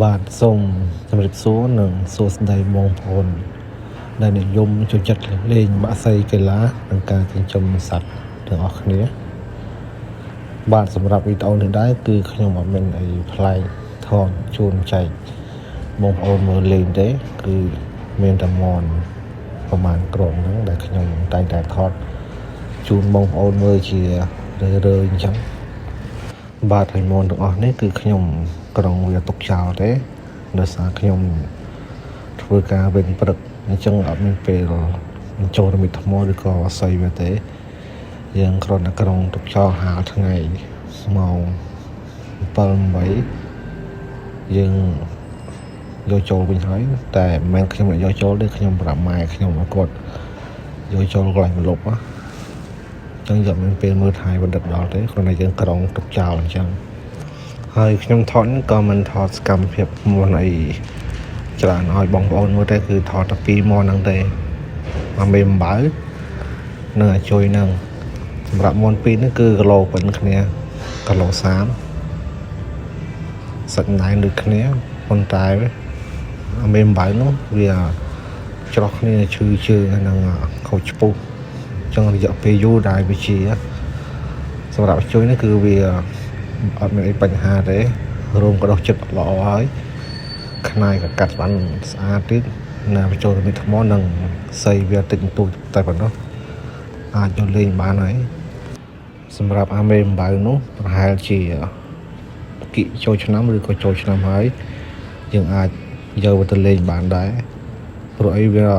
បាទសូមជម្រាបសួរនិងសួស្តីបងប្អូនដែលនិយមចូលចិត្តលេងបក្សីកីឡានិងការចិញ្ចឹមសត្វទាំងអស់គ្នាបាទសម្រាប់វីដេអូនេះដែរគឺខ្ញុំអត់មានអីប្លែកថតជូនចែកបងប្អូនមើលលេងទេគឺមានតែមាន់ប្រហែលក្រុមហ្នឹងដែលខ្ញុំតែងតែថតជូនបងប្អូនមើលជារឿយៗអញ្ចឹង បាទហើយមាន់ទាំងអស់នេះគឺខ្ញុំក្រុងវាទុកចោលទេដោយសារខ្ញុំធ្វើការវិញព្រឹកអញ្ចឹងអត់មានពេលបញ្ចូលរមិតថ្មឬក៏សីវាទេយើងគ្រាន់តែក្រុងទុកចោលហាលថ្ងៃម៉ោង7 8យើងយកចូលវិញហើយតែមិនមែនខ្ញុំយកចូលទេខ្ញុំប្រាប់ម៉ែខ្ញុំឲ្យគាត់យកចូលកន្លែងម្លប់ណាអញ្ចឹងយកមានពេលមើលថែបណ្ឌិតដល់ទេគ្រាន់តែយើងក្រុងទុកចោលអញ្ចឹង ហើយខ្ញុំថតនេះក៏មិនថតសកម្មភាពមាន់អីច្រើនឲ្យបងប្អូនមើលទេគឺថតតែពីរមាន់ហ្នឹងទេអាមេអំបៅនិងអាជួយហ្នឹងសម្រាប់មាន់ពីរនេះគឺគីឡូប៉ុនគ្នាគីឡូ30សាច់ណែនដូចគ្នាប៉ុន្តែអាមេអំបៅនោះវាច្រោះគ្នាឈឺជើងហើយនឹងខូចឆ្ពុះអញ្ចឹងរយៈពេលយូរដែរវាជាសម្រាប់ជួយនេះគឺវា អត់មានអីបញ្ហាទេរោមក៏ដុសចិត្តល្អហើយខ្នាយក៏កាត់បានស្អាតទៀតណាបញ្ចូលរមីថ្មនិងសីវាតិចបន្តួចតែប៉ុណ្ណោះអាចយកលេងបានហើយសម្រាប់អាមេអំបៅនោះប្រហែលជាគិចូលឆ្នាំឬក៏ចូលឆ្នាំហើយយើងអាចយកវាទៅលេងបានដែរព្រោះអីវា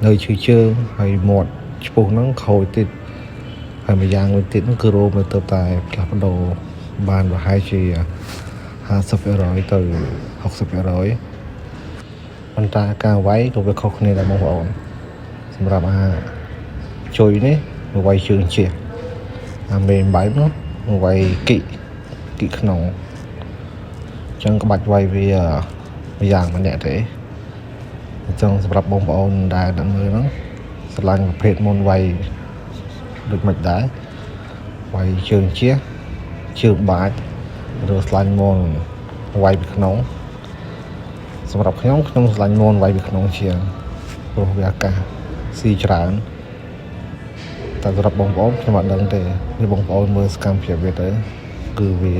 នៅឈឺជើងហើយមាត់ឆ្ពុះហ្នឹងខូចទៀតហើយម្យ៉ាងមួយទៀតហ្នឹងគឺរោមវាទៅតែផ្លាស់ប្ដូរបានប្រហែលជា 50%ទៅ60%ប៉ុន្តែការវាយក៏វាខុសគ្នាដែរបងប្អូនសម្រាប់អាជួយនេះវាវាយជើងជះអាមេអំបៅនោះវាយគិគិក្នុងអញ្ចឹងក្បាច់វាយវាម្យ៉ាងម្នាក់ទេអញ្ចឹងសម្រាប់បងប្អូនដែលអ្នកមើលហ្នឹងស្រឡាញ់ប្រភេទមុនវាយដូចមិនដែរវាយជើងជះជើងបាចឬស្រឡាញ់មុនវាយពីក្នុងសម្រាប់ខ្ញុំខ្ញុំស្រឡាញ់មុនវាយពីក្នុងជាងព្រោះវាអាកាសស៊ីច្រើនតែសម្រាប់បងប្អូនខ្ញុំអត់ដឹងទេនេះបងប្អូនមើលសកម្មភាពវាទៅគឺវា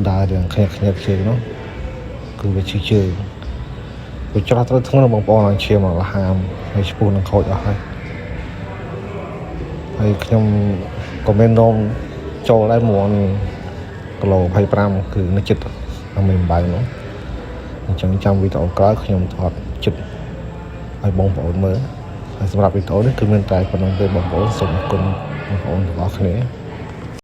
ដើរយ៉ាងខ្ញាក់ខ្ញាក់ជើងនោះគឺវាឈឺជើងវាច្រោះត្រូវធ្ងន់បងប្អូនឡើងឈាមលហាមហើយឆ្ពោះនឹងខូចអស់ហើយហើយខ្ញុំក៏មាននោមចូលដែរមួនគីឡូ25គឺនៅចិត្តអាមេអំបៅនោះអញ្ចឹងចាំវីដេអូក្រោយខ្ញុំថតចិត្តឲ្យបងប្អូនមើលហើយសម្រាប់វីដេអូនេះគឺមានតែប៉ុណ្្នឹងទេបងប្អូនសូមអរគុណបងប្អូនទាំងអស់គ្នា។